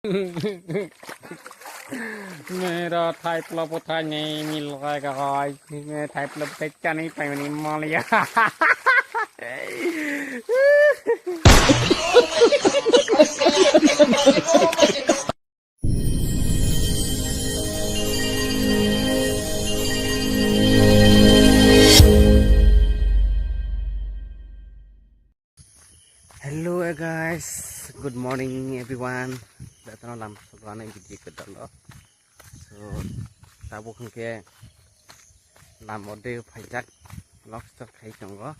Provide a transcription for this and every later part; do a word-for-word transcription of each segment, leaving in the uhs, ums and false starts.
Mera thaipla bwthai ni milai gai. Me thaipla bwthai chani paimani maliya. Hello, eh, guys, good morning everyone. Datano lam sugane video ke dolo. So, tabuk hingke lam ode phaijak, vlog start khai tongo.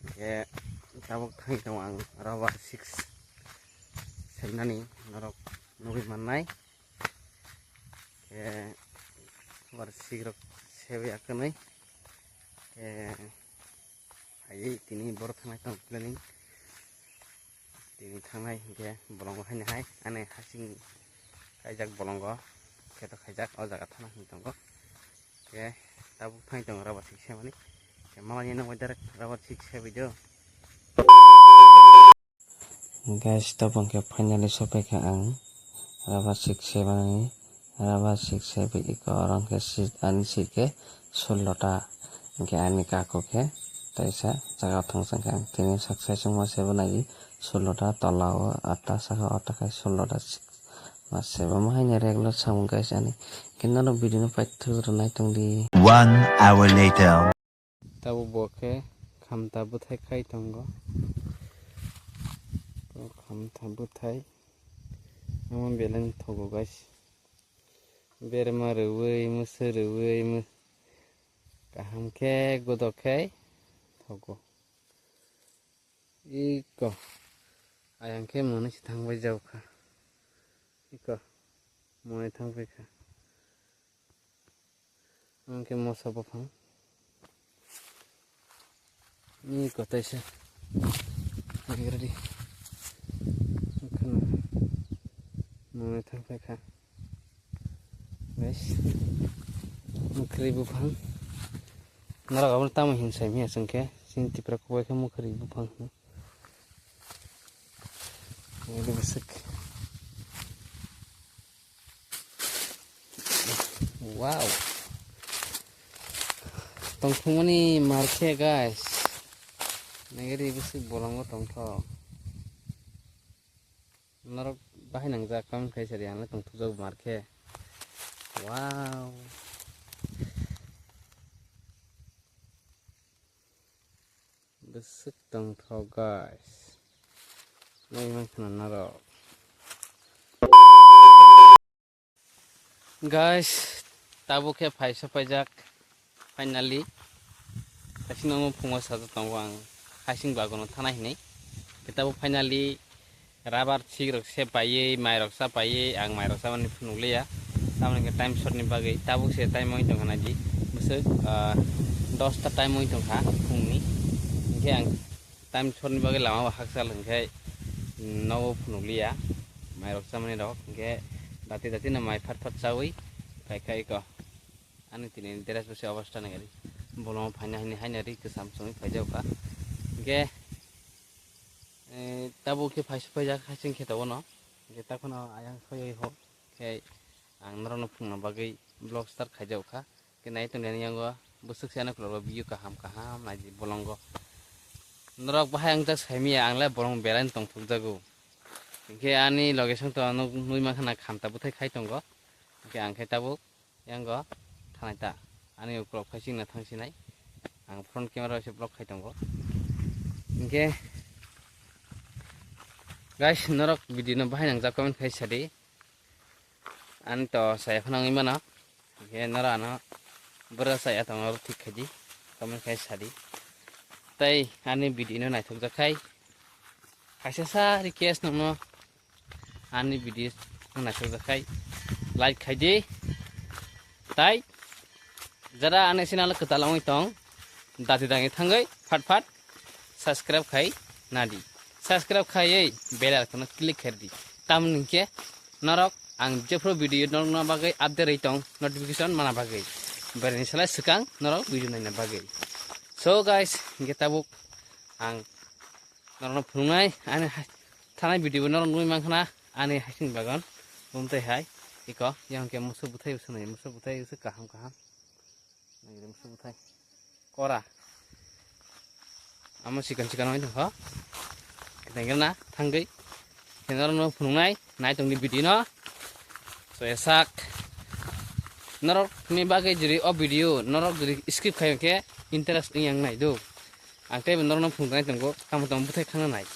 Hingke tabuk thang tongo ang rubber six sainani norok nugui mannai. Hingke rubber six rok sebai akhwnwi. Hingke Ai, tini boro thangnai tong planning. Tini thangnai hingke bolongo haino hai, ani hasing kaijak bolongo, kheto khaijak, o jaga thana hing tongo. Hingke tabuk thangwi tongo rubber six sebani. Hingke mala ni nangbai direct rubber six sebai do. Guys, tabuk hingke finally sopaikha ang rubber six sebani. Rubber six sebai iko oro hingke seat, ani seat khe sullo ta, hingke ani kaku khe teisa jaga thangsa khe ang tini success wngma sebo nai sullo ta, tola o atta, saka o atta khe sullo ta six ma sebo ma haino regular samung guys ani. Hingke norok video no paithak rw nai tongdi. One hour later. Tabuk bo khe khamta bwthai khai tongo. Bo khamta bwthai. Omo beleng thogo guys. Berma rwui, mwswk rwui, mw-, kaham khe godok khe thogo. Iko ayang khe monwi se thangbai jaukha. Iko monwi thangbai kha. Ang khe moso buphang. Ni kotaisa. Ready. Khana. Mone thang kha. Guys. Mukhri buphang. Nara gabon tamo hin sai miya sengke. Sin tipra kubai khe mukhri buphang. Ini besek. Wow. Tongthokmani mar khe, guys. Nagari bwswk bolongo tongthok. Norok bahai nangjak, comment khai sadi, ang le tongthokjak mar khe. Wow. Bwswk tongthok, guys. Nai mankha na norok. Guys, tabuk khe phaisa paijak, finally. Hasing no phungo sajak tongo ang, hasing bagono thana hinwi. Khe tabuk finally rubber six rok se paiwi, mai rok cha paiwi, ang mai rok cha mani phunuk liya. Tamoni khe time short ni bagwi, tabuk se time wng tongkha naidi, bwswk, ah, dosta time wng tongkha phungni. Hinkhe ang time short ni bagwi lama bo hakchal hinkhe nogo phunuk liya, mai rok cha mani rok, hinkhe dati dati no mai phat phat chawi phaikha eko. Ani tini dress bo se obostha nai gari. Bolongo phaina hini haina ri kwcham chumui phaijak kha. Hinkhe, eh, tabuk khe phaisa phaijak hasing khe tabuk no. Hinkhe takhwno ayang soi ho khe ang norokno phunukna bagwi vlog start khaijak kha. Khe nai tongni ani yango bwswk se ano khulok view kaham kaham naidi bolongo. Norok bahai ang jak saimanya ang le bolong belaino tongthokjago. Hinkhe ani location to ano nugui mankha na khamta bwthai khai tongo. Hinkhe ang khe tabuk. Yango thanai ta. Ani ukulok phai singna thang sinai. Ang front camera se block khai tongo. Hinkhe guys, norok video no bahai nangjak comment khai sadi. Ani to saya phano wngwi mano. Hinkhe norok ano bwrwk saya tongno thik khaidi. Comment khai sadi. Tei ani video no naithok jak khai. Kaisa sa request nokno. Ani video naithok jak khai like khai di. Tai jara ani channel kwtal wngwi tong, dati dangwi thangwi phat phat subscribe khai nadi. Subscribe khaiwi bell icon no click khai di. Tamni hinkhe norok ang jephru video norokna bagwi update rwi tong, notification mana bagwi. Berni salai swkang norok video naina bagwi. So guys, hinkhe tabuk ang norokno phunuknai, ani ha-, thanai video bo norok nugui mankha na, ani hasing bagan, bumtwi hai, iko, yang ke musu buthai usu nai, musu buthai usu kaham kaham. Nai musu buthai. Kora. Amo chikan chikan oi ho. Nengel na, thangwi. Kenor no phunungnai, nai tongni video no. So, esak. Norok ni bagwi juri o video, norok juri skip khai ke interest wng yang nai do. Ang tei norok no phunungnai tongo, tamo tamo buthai khana nai.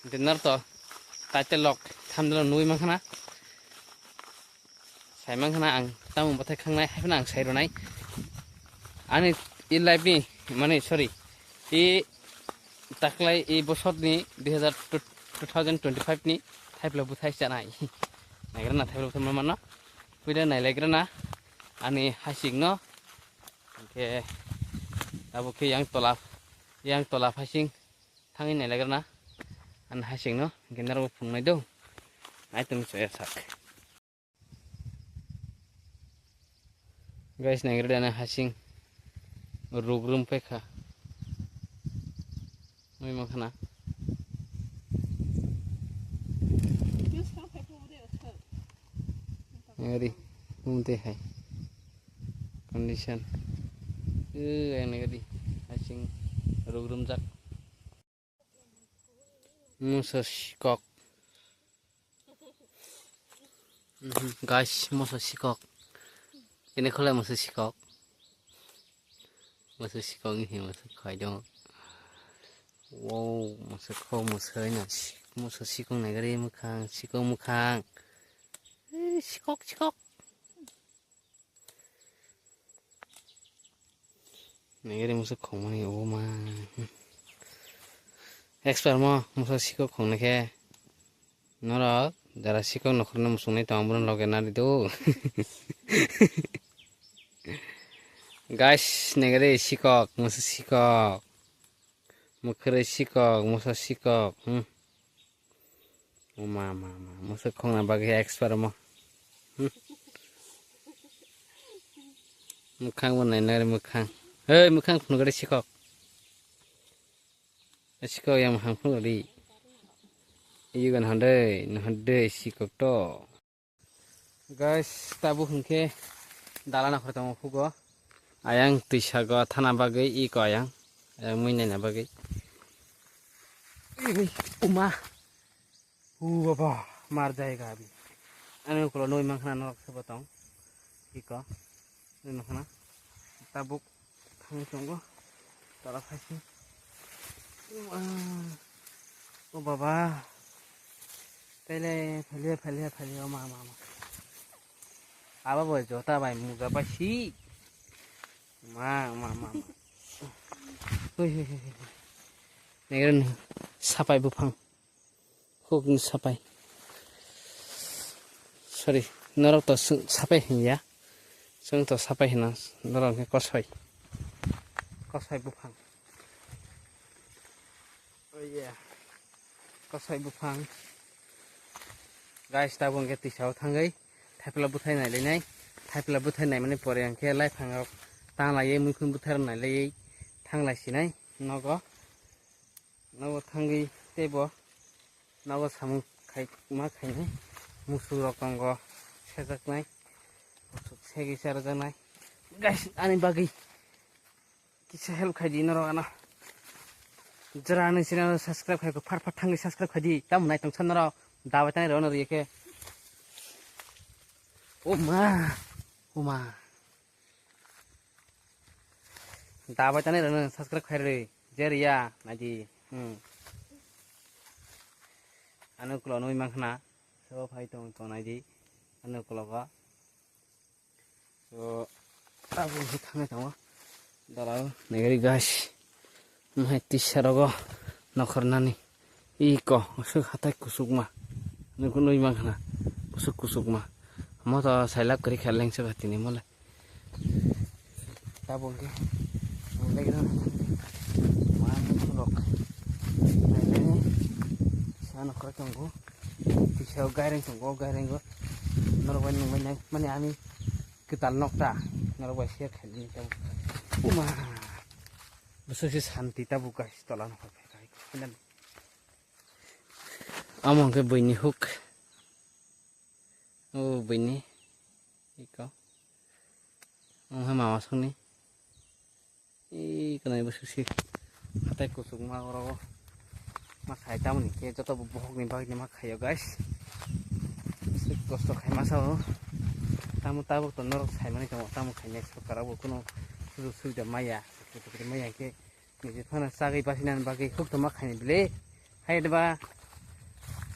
Ante norok to title lok, thumbnail lok nugwi mankha na. Sai mankha na ang tamo buthai khangnai, hai phano ang sai rwnai. Ani i life ni, mane, sorry, i taklai i bosor ni dui hazar, two thousand twenty-five ni thaipla buthai chanai. Naigra na thaipla buthai mano. Puida nailagra na ani hasing no. Hingke abo khe yang tola, yang tola phasing thangwi nailagra na. Ani hasing no hingke norok phunuknai do. Nai tong chaya sak. Guys, naigra na hasing ruk rum pekha. Nui makhana. Ngari, umte hai. Condition. Eh, yang nagadi. Asing ruk rumjak. Musa sikok. Mhm, guys, musa sikok. Ini khole musa sikok. Musa sikok ini musa khai dong. Wow, musa kho musa ina. Musa sikok nagari mukhang, sikok mukhang. Eh, sikok, sikok. Nengeri musa khongmani obo ma. Expert mo musa sikok khongnai khe. Norok jara sikok nokhorno muchungnai tong, abono loge nari do. Guys, nengeri sikok, musa sikok. Mukhwrwi sikok, musa sikok. Hmm. O ma, ma, ma. Musa khongna bagwi expert mo. Hmm. Mukhang bo nainari mukhang. Hey, mukhang phunugari sikok. Sikok yang mukhang phunugari. Iyugan hondai, nuhondai sikok to. Guys, tabuk hwnkhe dalana khorokthamo phugo. Ayang twisago thana bagwi iko ayang. Ayang mui naina bagwi. Ui, ui, uma. U baba, mar jayega abi. Ani ukulo nui mankha norok sebo tong. Iko. Nui mankha. Tabuk. Thangwi tongo. Tola phaising. Uma. O baba. Tele, phele, phele, phele, o ma, ma, ma. Abo bo jota bai, muja bai si. Ma, ma, ma, ma. Hui, hui, hui, hui. Negren sapai buphang. Hukni sapai. Sorry, norok to sung-, sapai hinya. Chwng to sapai hino, norok hwnkhe kosoi. Kosoi buphang. Oh yeah. Kosoi buphang. Guys, tabuk hwnkhe twisao thangwi thaipla buthai nailainai. Thaipla buthai naimani pore hwnkhe laiphang rok tanglaiwi muikhun buthai rok nailaiwi thanglai sinai nogo. Nogo thangwi teibo nogo samung khai ma khainai. Musuk rok tongo sejaknai. Musuk segwi charajaknai. Guys, ani bagwi kisa help khaidi norok ano. Jora ani channel subscribe khai ko, phar phar thangwi subscribe khaidi. Tamo nai tongsa norok dabai tani rw no rw khe. O ma, o ma. Dabai tani rw no subscribe khai rw. Jer ya, naidi. Hmm. Ano kulo nui mankha na. So phai tong tong naidi. Ano kulo ko. So, abo khe thangwi tongo. Dalao negri guys. Mahai tisa rogo nokhornani. Iko, aswk hatai kusukma. Nukho nui mankha na. Kusuk kusukma. Mo to sailak kwrwi kha lengse ba tini mole. Tabuk khe. Ang lagi rw. Ma mukhulok. Nailai. Sa nokhoroi tongo. Tisa gaireng tongo, gaireng go. Norok bai nungbai nai. Mani ani kwtal nokta norok bai share khaidi tamo. Uma. Bwswk se santi tabuk guys, tola no hor phai kai. Amo hwnkhe buini huk. O bini. Iko. Wngkha mama songni. Iko nai bwswk si. Hatai kuchukma oro. Ma khai tamoni khe joto bo bohokni bagwi ma khaio, guys. Bwswk kosto khai masa o. Tamo tabuk to norok saimani tongo, tamo khainai sorkar bo kuno sujog subida maya. Maya khe niji phano chagwi basinani bagwi huk tongma khainai bile. Hai da ba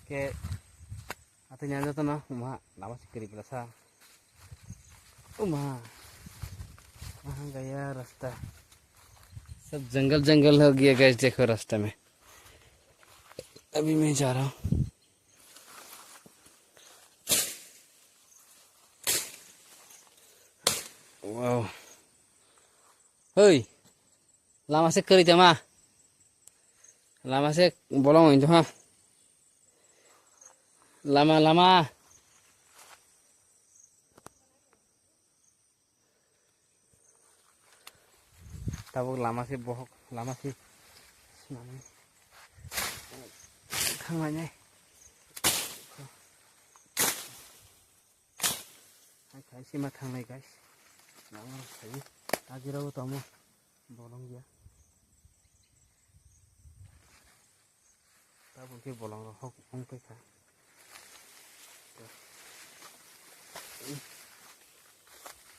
khe atwini jotono wngma lama se kwrwi bwlasa. Uma. Kahan gaya rasta? Sab jungle jungle ho gaya, guys, dekho rasta mein. Abhi main ja raha hoon. Wow. Hoi. Lama se kwrwi tongma. Lama se bolong hoito ha. Lama, lama. Tabuk lama se bohok, lama se swnamwi thanglainai. Hai khai sima thangnai, guys. Lama rok khai. Ajirao tamo bolong ya. Tabuk khe bolong rok hok wng paikha.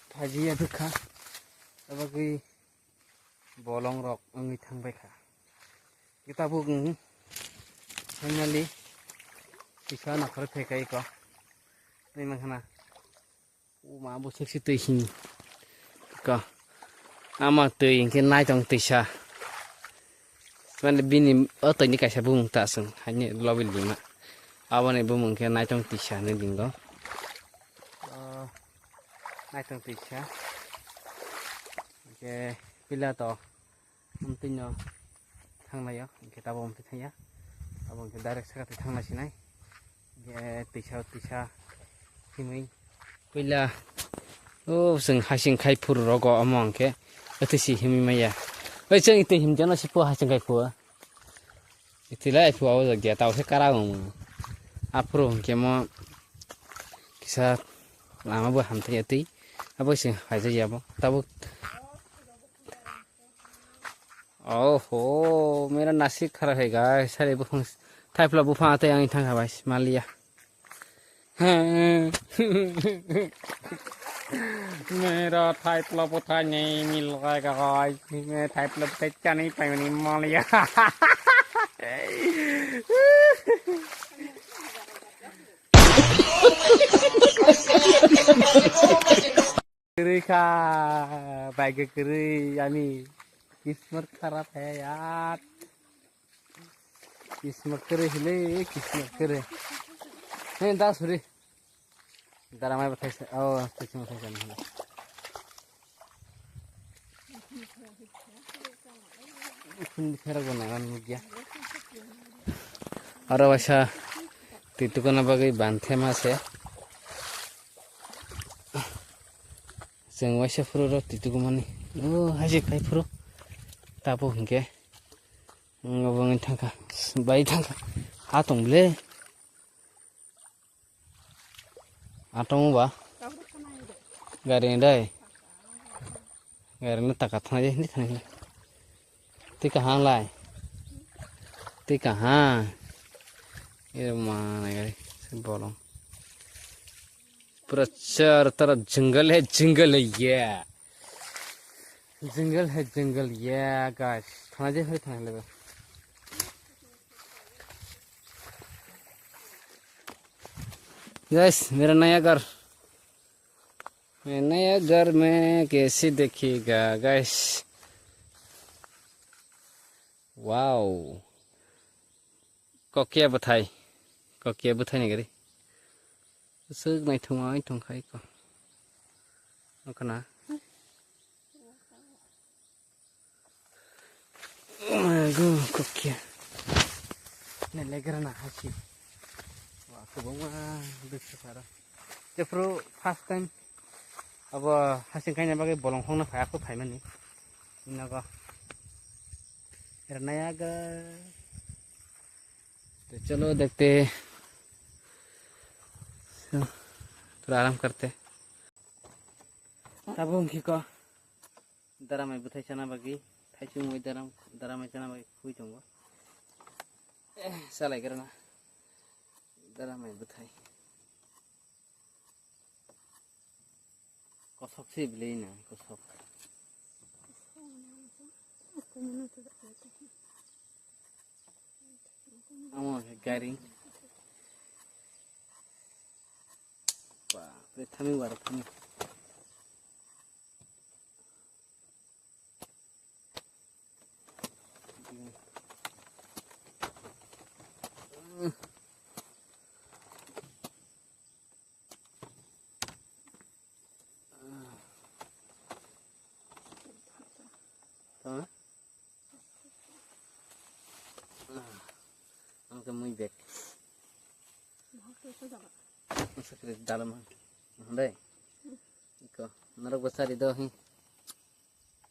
Phaji ya dukha. Tabagwi bolong rok wngwi thang paikha. Khe tabuk wng finally kisa nakhor phekai ko. Tei mankha na. Uma bo sexy twi sini. Ka. Ama twi hinkhe naitong twisa. Mane bini o twi ni kaisa bumung ta sung. Haini lobil bima. Aboni bumung khe naitong twisa hinwi lingo. O, naitong twisa. Hinkhe pila to. Amtwino thanglaio, hinkhe tabuk amtwi thangya. Abo hinkhe direct saka twi thangna sinai. Hinkhe twisa twisa himwi. Puila, o, chwng hasing khai phuru rogo omo hinkhe, atwi si himwi maya. Oi, chwng itwi himjano si phu hasing khai phu. Itwi lai phu abo jagya, tao se kara wng. Aphuru hinkhe mo kisa lama bo hamthai atwi. Abo se haijak ya bo. Tabuk Oho, mera nasib kharap hai guys. Sari buphang, thaipla buphang atwi ang thang kha bai, maliya. Mera thaipla buthai nei mil gai guys. Me thaipla buthai chani pai mani maliya. Kwrwi kha, bai khe kwrwi ani kismat kharap hai yaar. Kismat kwrwi hile, kismat kwrwi. He, da suri. Dara mai bathai sa, oh, thaisa, thaisa, thaisa. Khun pherok bo nang nukya. Aro waisa twi tukuna bagwi ban thema se. Chwng waisa phuru rw twi tukumani. O haise khai phuru. Tabu hinkhe. Obo wngwi thangkha. Bai thangkha. Ha tong ble. Atong ba. Gari ni dai. Gari ni taka thang je ni thang. Twi kaham lai. Twi kaham. E ma na gari. Bolong. Pura char taraf jungle hai jungle hai ye. Jungle hai jungle ye guys. Thana je hai thana lebe. Guys, mera naya ghar. Main naya ghar mein kaise dikhega, guys. Wow. Kokya bwthai. Kokya bwthai ni gari. Swk naithok ma wng tong khai ko. Nokha na. Mago kokya. Ne legra na hasi. Wa kubangma dukha sara. Jephru first time abo hasing kaina bagwi bolong hongna phai, ako phaimani. Inago. Ranayaga. तो चलो देखते हैं। Pura aram karte. Tabuk hwnkhe ko daramai bwthai chana bagwi, thaisung bai daram, daramai chana bagwi khui tongo. Eh, salai grana. Daramai bwthai. Kosok se bwlwi na, kosok. Amo gairing. Bapre, thami wara thami. Tama? Ang ke mui bek. Masakre dalam. Handai. Iko, norok bo chari do hi.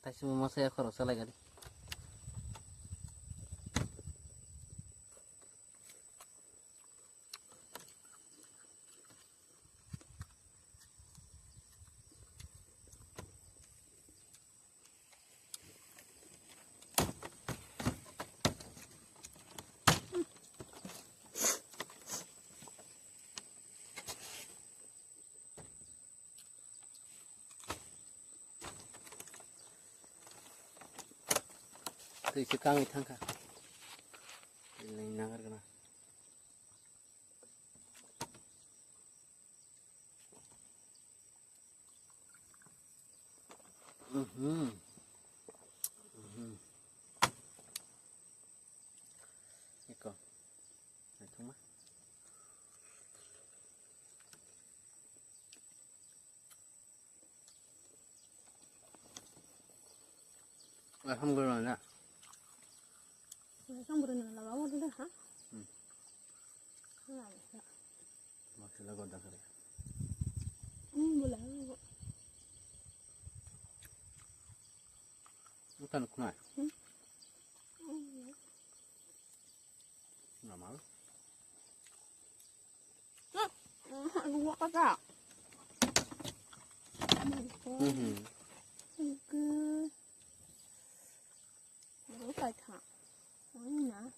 Taisimo masa ya khorok salai gari. Twi se kangwi thangkha. Twi nagar gana. Mhm. Mhm. Iko. Naithokma. Alhamdulillah na. Alhamdulillah, lama mo dulu ha. Hmm. Masih lagu dah kali. Hmm, boleh. Bukan kunai. Hmm. Normal. Dua kata. Mhm. Baru saya tak. Mana?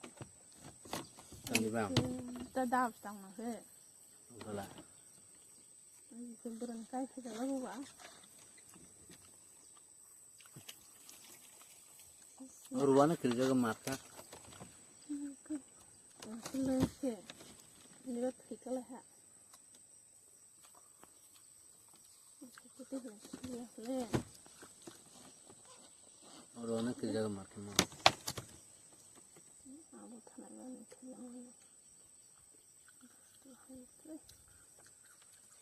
Tadi bang. Tadap tang na he. Wala. Ini kuburan kai kita lalu ba. Ruana kirjaga matka. Lengse. Nira thikala ha. Ruana kirjaga matka ma. Abo thana gani thikala.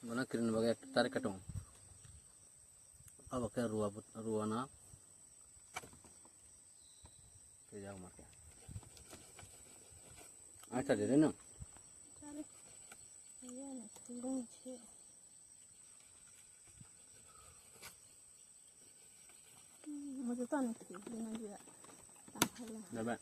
Bono kirin bagwi ekta tari katung. Abo khe ruwa but-, ruwa na. Khe jak ma khe. Acha de no. Chale. Ayan, thulung che. Mo to tan ki, dina dia. Tan khala. Dabe.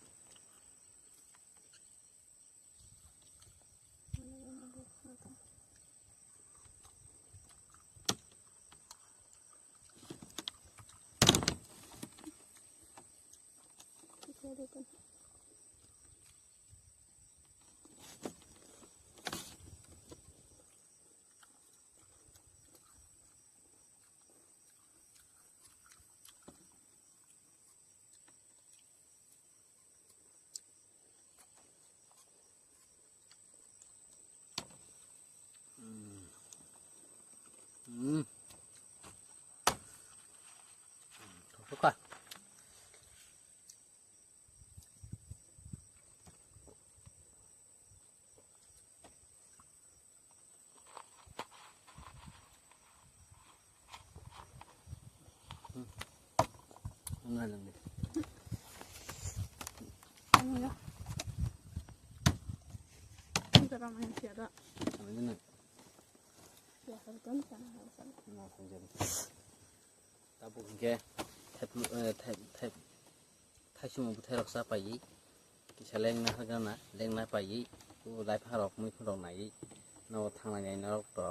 Hmm. Hmm. Suka. Ngai lang de. Ano ya? Kita ramai siapa? Ano na? Ya, kan kan kan. Na sanjari. Tabuk hwnkhe thep-, eh, thep-, thep-, thaisimo bwthairok cha paiwi, kisa lengna hwrwkna, lengna paiwi, o laiphangrok, muiphungrok naiwi, nogo thangnai nai norok to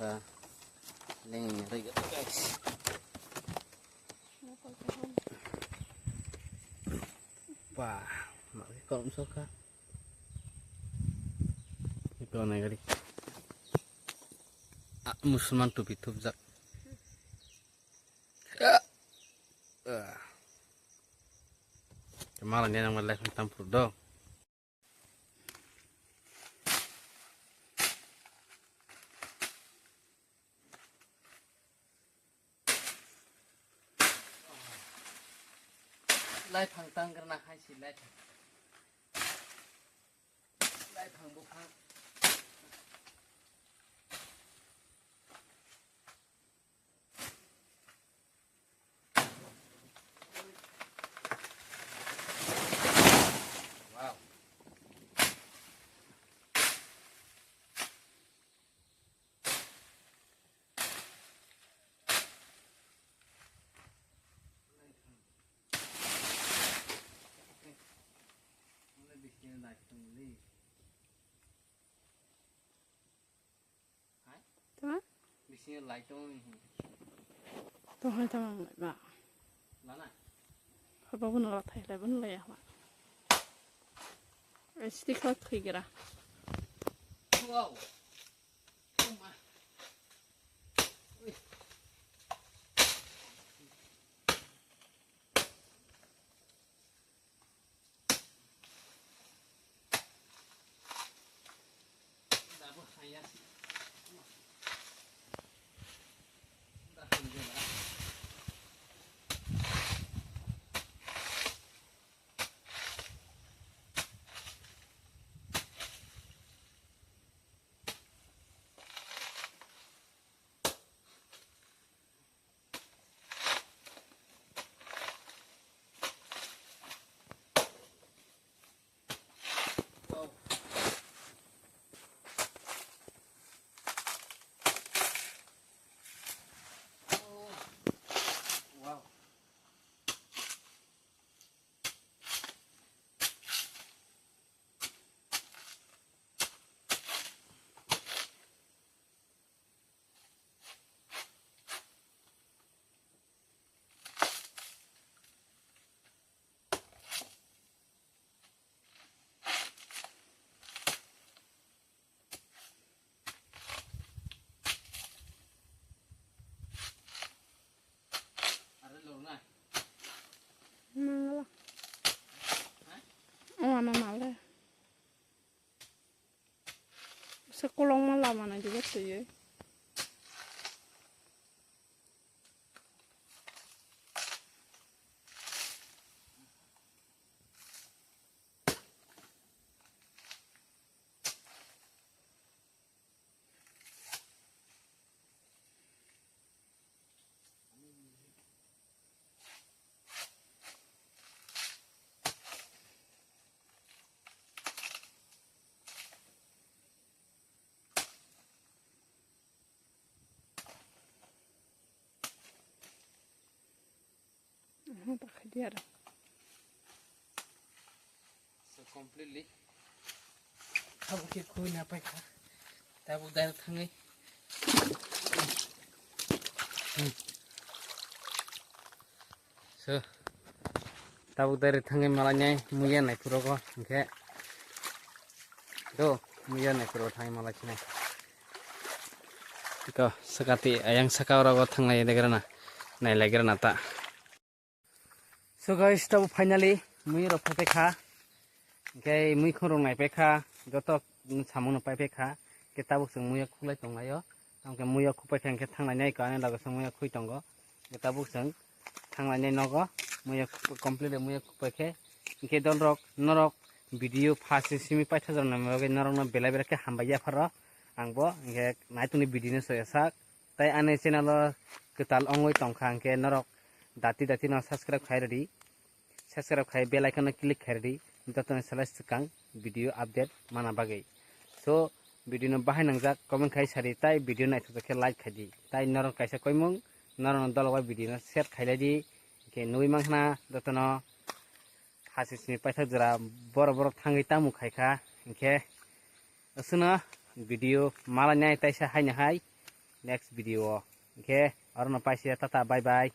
Leng rega, guys. Ba, ma kolom soka. Iko nai gari. Ah, Musulman tupi thupjak. Ah. Ah. Kemala ni nang malai khang tampur do. Lai phang tang kar na hai si lai phang. Lai phang bu phang. Tama? Bisingo light tongwi. Tongthai tongma ba. Lana? Haba bono lathai lai bono laya haba. Stick hok thwi gira. Wow. Oh ma. Ui. Mangala. Omo mangala. Se kolokma lama nai diba twiwi. Aha, ta khaidi aro. So, completely. Tabuk khe khui na paikha. Tabuk direct thangwi. Hmm. So, tabuk direct thangwi malainai muya naiphuru go, hwnkhe do muya naiphuru thangwi malai sinai. Iko sakati ayang saka oro go thanglai degrana, nailai grana ta. So guys, tabuk finally mui rok phai kha. Hwnkhe mui khorok nai paikha, joto samung no pai paikha. Hwnkhe tabuk chwng muiya khuklai tonglaio. Hwnkhe muiya khukpai kha hwnkhe thanglainai kha, ani loge chwng muiya khui tongo. Hwnkhe tabuk chwng thanglainai nogo, muiya khuk-, complete muiya khukpai khe. Hwnkhe dolrok norok video first simi paithajaknai bagwi norokno belai belai khe hambai yapharo. Ang bo hwnkhe naitungni video no soya sak. Tai ani channel o kwtal wngwi tongkha hwnkhe norok dati dati no subscribe khai rwdi. Subscribe khai bell icon no click khai rwdi, jotoni salai swkang video update mana bagwi. So, video no bahai nangjak comment khai sadi, tai video naithokjak khe like khaidi. Tai norok kaisa koimung, norok no dolo bai video no share khailai di. Hwnkhe nugwi mankha na jotono hasi sini paithak jora borok borok thangwi tamo khaikha. Hwnkhe aswkno video malainai taisa haino hai. next video o. Hwnkhe orono paisa tata, bye bye.